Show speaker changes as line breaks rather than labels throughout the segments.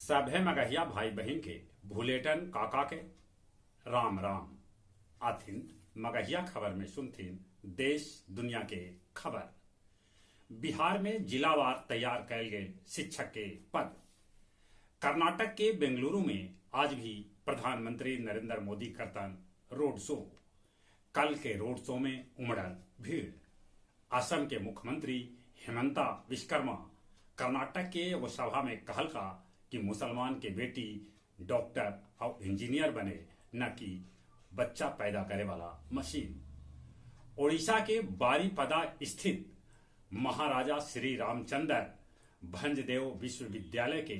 सभे मगहिया भाई बहिन के भुलेटन काका के राम राम। आथिन मगहिया खबर में सुनथिन देश दुनिया के खबर। बिहार में जिलावार तैयार कैल गेल शिक्षक के पद। कर्नाटक के बेंगलुरु में आज भी प्रधानमंत्री नरेंद्र मोदी करतन रोड शो। कल के रोड शो में उमड़ल भीड़। असम के मुख्यमंत्री हेमंता विश्वकर्मा कर्नाटक के एगो सभा में कहलका कि मुसलमान के बेटी डॉक्टर और इंजीनियर बने, न कि बच्चा पैदा करे वाला मशीन। ओडिशा के बारीपदा स्थित महाराजा श्री रामचंद्र भंजदेव विश्वविद्यालय के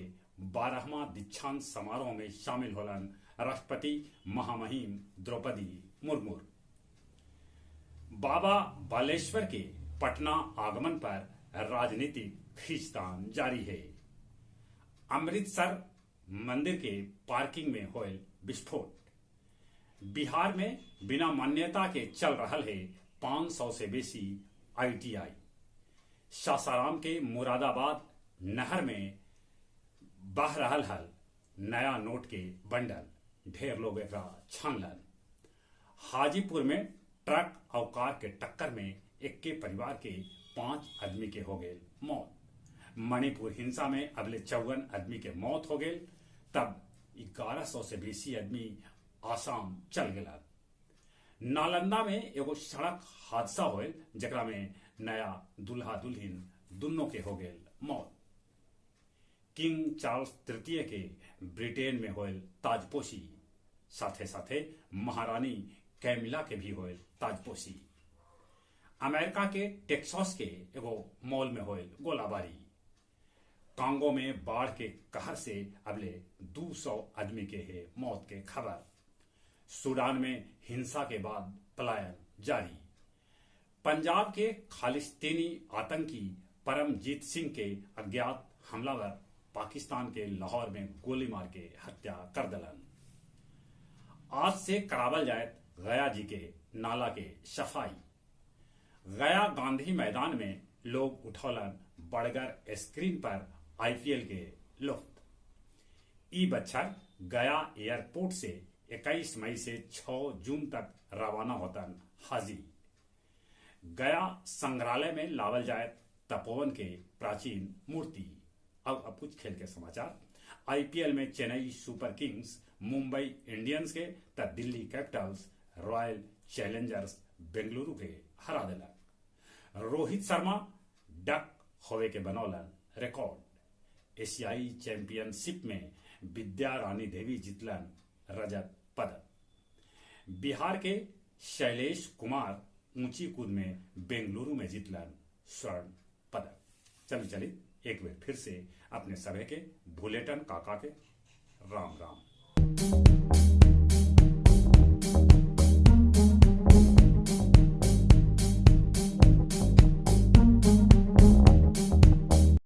12वां दीक्षांत समारोह में शामिल होलन राष्ट्रपति महामहिम द्रौपदी मुर्मू। बाबा बालेश्वर के पटना आगमन पर राजनीतिक खींचतान जारी है। अमृतसर मंदिर के पार्किंग में होयल विस्फोट। बिहार में बिना मान्यता के चल रहा है 500 से बेसी आईटीआई। सासाराम के मुरादाबाद नहर में बह रहल हल नया नोट के बंडल, ढेर लोग एकरा छानलन। हाजीपुर में ट्रक और कार के टक्कर में इक्के परिवार के 5 आदमी के हो गए मौत। मणिपुर हिंसा में अगले 54 आदमी के मौत हो गए, तब 1100 से बेसी आदमी आसाम चल गया। नालंदा में एगो सड़क हादसा होल जकरा में नया दुल्हा दुल्हन दोनों के हो गए मौत। किंग चार्ल्स तृतीय के ब्रिटेन में होल ताजपोशी, साथे साथे महारानी कैमिला के भी होल ताजपोशी। अमेरिका के टेक्सास के एगो मॉल में होल गोलाबारी। कांगो में बाढ़ के कहर से अगले 200 आदमी के है मौत के खबर। सूडान में हिंसा के बाद पलायन जारी। पंजाब के खालिस्तानी आतंकी परमजीत सिंह के अज्ञात हमलावर पाकिस्तान के लाहौर में गोली मार के हत्या कर दलन। आज से करावल जाए गया जी के नाला के सफाई। गया गांधी मैदान में लोग उठौलन बड़गर स्क्रीन पर आईपीएल के लुत्फ। ई बच्छर गया एयरपोर्ट से 21 मई से 6 जून तक रवाना होतन हाजी। गया संग्रहालय में लावल जाए तपोवन के प्राचीन मूर्ति। अब कुछ खेल के समाचार। आईपीएल में Chennai Super Kings Mumbai Indians के त Delhi Capitals Royal Challengers Bengaluru के हरा दिलक। रोहित शर्मा डक होवे के बनौलन रिकॉर्ड। एशियाई चैंपियनशिप में विद्या रानी देवी जीतलन रजत पदक। बिहार के शैलेश कुमार ऊंची कूद में बेंगलुरु में जीतलन स्वर्ण पदक। चली चली एक बार फिर से अपने सभी के भुलेटन काका के राम राम।